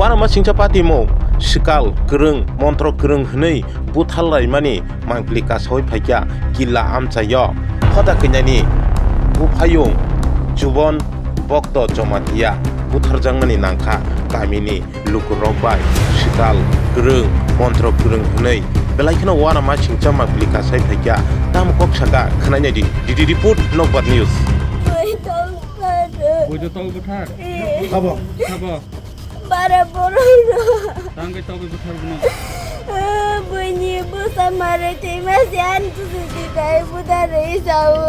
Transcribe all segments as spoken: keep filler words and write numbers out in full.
Uanama singcha patimung swkal kwrwng, montro kwrwng hwnwi buthar laimani mangpili kasaui phaikha killa amchaio. Hoda kwnani buphayung Jubon Bokto Jomatia butharjakmani nangkha kamini lukurok bai swkal kwrwng, montro kwrwng hwnwi belai kheno uanama singcha mangpili kasai phaikha. Tamo kok saka khwnainai di. D D report, Nokbar News. Buido tau buthar. Abo. Abo. Bara borok no. Tangwi togwi bwthar bono. Buini bwsa marai twi masi ani tusu twi kai buda rwi sao.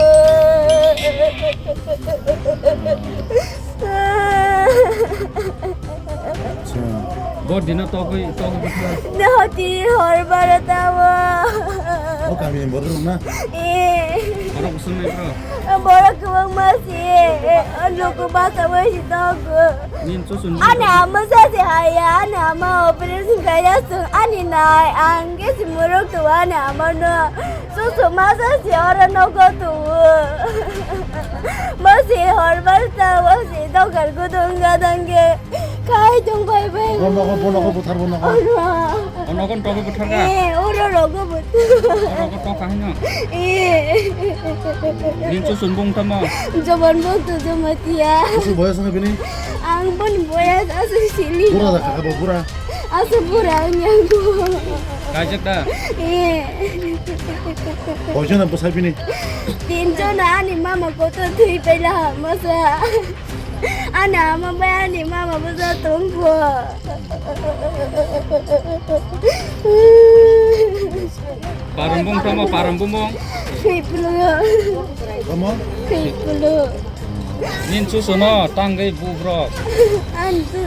Bo dino togwi togwi bwthar. No tini hor bara tawa. O kami ni borok na. Eh. Borok usung nai bro. Borok kwbangma si, eh, nuku basa bai si tongo. Nin chuchun. Ani ama sa si haya, ani ama operation kaya sung, ani nai, ang ge si muruk tu ani ama no. Chuchu masa si ora nogo tu. Masi hor barta, masi dogar gudung gadang ge. Khai tong bai bai. Bono ko, bono ko, buthar bono ko. Ono. Ono kon togo buthar ka? Eh, oro rogo buthar. Oro ko toka hino. Eh. Nin chuchun bung tamo. Joban bung tu jomatia. Kusu boyas na bini? Ang bon boyas asu sili. Pura da kaka bo pura. Asu pura nyang. Kajak da? Eh. Boyas na bwsai bini? Tin jon ani mama koto thui pela masa. Ani ama bai ani mama bwsa tongkho. Parambung tamo, parambung. Khiplu. Tamo? Khiplu. Nin chusono tangwi bubrok. An tu,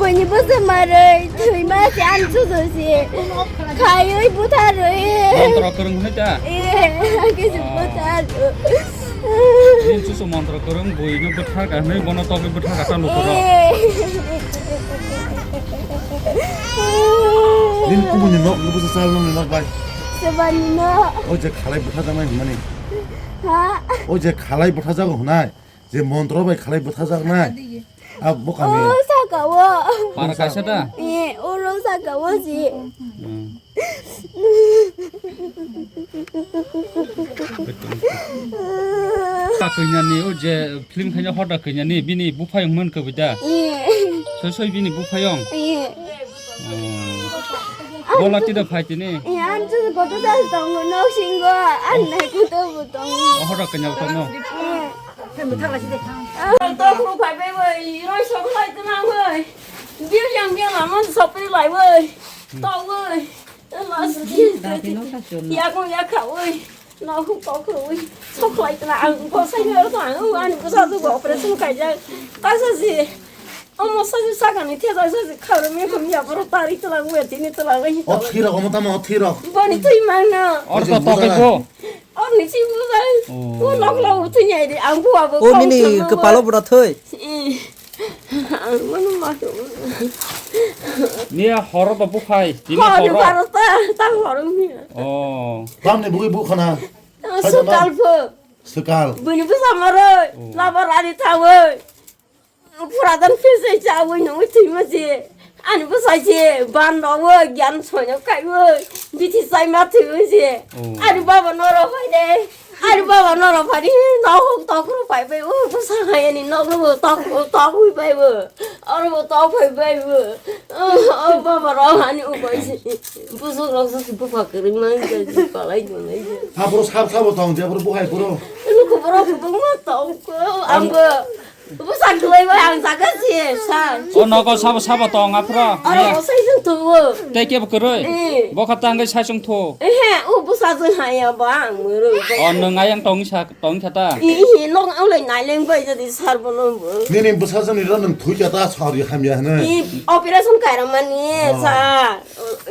bini bwsa maroi, thui ma si an chuso si. Khaiwi butharwi. Montro kwrwng hwnwi ta? Eh, kisi buthar. Nin chuso montro kwrwng buino bwthar ka hwnwi bono togwi bwthar ka ta lukurok. Nini kubuni nok, nini bwsa chal nokni nok bai. Sebani nok. O je khalai bwthajaknai hwnmani. Ha? O je khalai bwthajago hwnai, je montro bai khalai bwthajaknai. A bo kami. O saka o. Para kaisa da? Eh, oro saka o si. Hmm. Kakuinani o je film khaina hoda kuinani bini buphayong man kwbui da. Soi soi bini buphayong. Oh. Bola tida phai tini. An tu koto da tong no singo an nai koto bu tong. Oh, hoda kuinani tong no. Tokru phai bai bai roi sok lai tna bai. Bil yang yang lamon sopri lai bai. Tawui. Mas bil. Yakung yakawui. Nohuk kokrui. Soklai tna ang ko sai ro tang. Ani ko sa tu operation kai ja. Kasa si. Omo sa si sa kani the sa si kharu mi khum ya bro tari tla wi tini tla wi. O thiro omo tamo o thiro. Boni tui mangna. Or to to ko. Or ni si bu sai. Oh. Ko nok lo tu nyai di ang bu abu. O nini kepala bura thoi. Ang mano ma to. Ni horo to bukhai, tini horo horo. Horo ta, ta horo ni. Oh. Tamni bugui bukhana. Sukal pho. Sukal. Bini bwsa maroi, oh, labar ari thawi. Puradan phese chawi nungwi thwima se. Ani bwsai se, ban rowi, gyan soino kaiwi, bithi chaima thwiwi se. Oh. Ani baba noro phai de. Ani baba noro phani nohok tokro pai bai o bwsa hai ani nokno bo tok tok hui bai bo. Oro bo tok phai bai bo. O baba ro ani upai si. Busuk rok si bupha kwrwng nang ja si palai nang ja. Abro sab sabo tong je abro buhai bro. Luku bro bungma tong ko ambo. Bwsa kwlwi bai ang jaga si sa. O nogo sabo sabo tong aphro. Aro bo sai jung tu. Tei kebo kwrwi. Eh. Bo kha tangwi sai jung thu. Ehe, o bwsa jung haya ba ang muru. O nwng ayang tong sa tong kha ta. Ih, nok ang lai nai leng bai jadi sar bo no bo. Nini bwsa jung ni ro nwng thui kha ta sari hamya hne. Ih, operation kaira mani sa.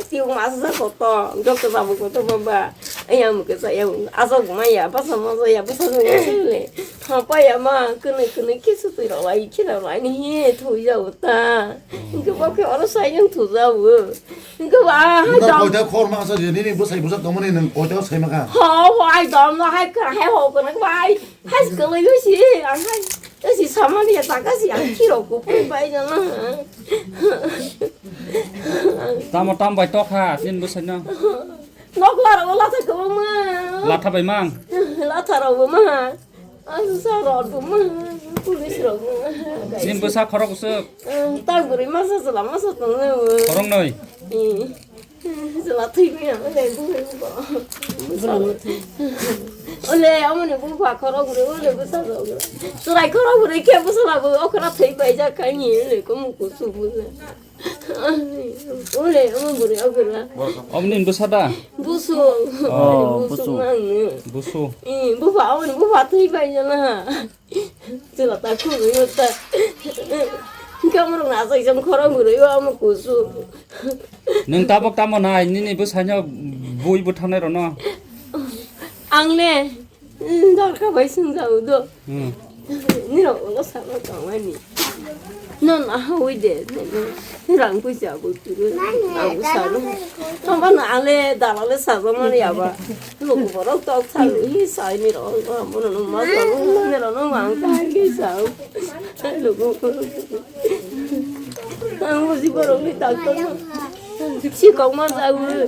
Tiuk masa sa koto, doctor babu koto baba. Ayang mukhe sa yang asok maya basa moso ya basa jung sile. Thapa ya ma, kwnwi kwnwi khe sutwi rok lai, khe rok lai ni hi thwi jago ta. Hinkhe bo khe oro sai nang thu jago. Hinkhe bo a hai dam. Koita khor ma sa je nini bwsai bwsa tongmani nang koita sai ma kha. Ho, ho, ai dam no hai kha, hai ho kwnwi bai. Hai kwlwi si, ang hai. Si samani ya taka si ang khiro ko pui bai jana. Tamo tam bai tokha, nini bwsai no. Nok lara o latha kwbangma. Latha bai mang. Latha rok bo ma. Ang sa rok bo ma. Police rok bo ma. Nini bwsa khorok usuk. Tang bwrwi masa chwla masa tongo. Khorok noi. Chwla thwi maya ma le bo. Ole amoni bupha khorok bwrwi ole bwsa rok. Chwrai khorok bwrwi khe bwsa rok okra thwi bai jak kani ole ko muku subu. Ule, omo bwrwi, o bwrwi. Omo nini bwsa da? Busu. Oh, busu. Busu mangno. Busu. Eh, bupha, omo bupha twi pai jana. Chwla ta khurwi ta. Kamrok na sai jang khorang bwrwi, omo kusu. Nwng tabok tamo nai, nini bwsaino bui bwthanai rono? Ang le, dorkha bai swngjao do. Hmm. Nirok ulo salo tongmani. Non ahawi de, rang puisa bo turu. Ang salo. Tongba na ale dalale salo mani aba. Luku borok tok salo hi sai nirok. Bono no ma salo, nirok no ma ang kai ke sao. Luku borok. Ang buji borok ni doctor no. Si kok ma jawi.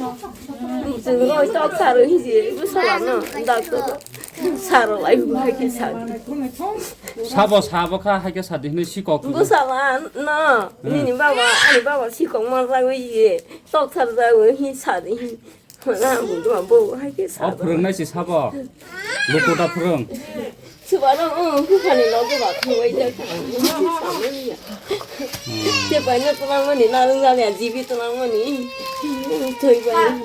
Jeng roi tok salo hi je, bu salo no doctor. Saro lai bu hai ke sadi. Sabo, sabo kha hai khe sadi hwnwi sikok. Bwsala no, hmm, nini baba, ani baba sikok manjagwi ye, tok sarjagwi hi sadi hi. Mana bunduma bo hai khe. O sadi. Phwrwngnai si sabo. Luku da phwrwng. Subano, oh, buphani logo ba thangwi jak. Te paina tunangmani, narwng jani, jibi tunangmani. Thoi bai.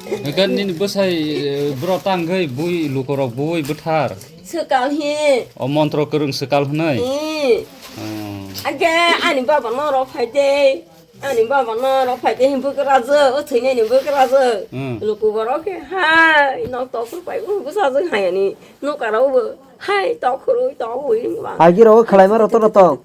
Ega nini bwsai, eh, bro tangwi bui lukorok bui bwthar. Swkal hi. O montro kwrwng swkal hwnwi. Hmm. Hmm. Age ani baba no rok phai de. Ani baba no rok phai de hin bwkrajwk, o thwinani bwkrajwk. Hmm. Luku borok khe hai nok tok pai u bwsajwk hai ani nokara u bo. Hai, tok khurui, tok hui, ma. Agi rok khlai ma roto roto.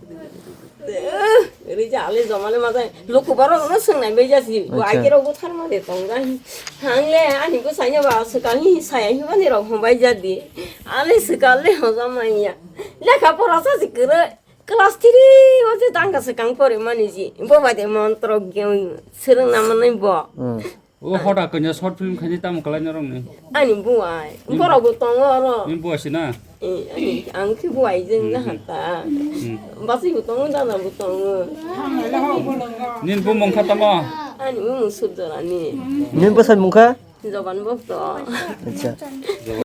Eh, ri ja le joma le ma jai. Luku borok no swngnai bai jasi. Bo acha. Agi rok bo thar ma de tong jai. Hang le, ani bo sai ba, swkang hi sai hi mani rok hom bai ja di. Ale swkang le hojam ma ya. Lekha pora sa si kwrwi. Class three o je tang ka swkang pore mani ji. Bo bai de montro gyung swrwng na manai bo. Hmm. O hoda kanya short film khaini tamo kalai norok ni. Ani buai. Borok bo tongo oro. Ni buai sina. Eh, ani ang khe buai jeng na hata. Hmm. Basi bo tongo, dada bo tongo. Nin bu mungkha tamo. Ani bu musuk jora ni. Nin bwsai mungkha? Joban bo to. Acha.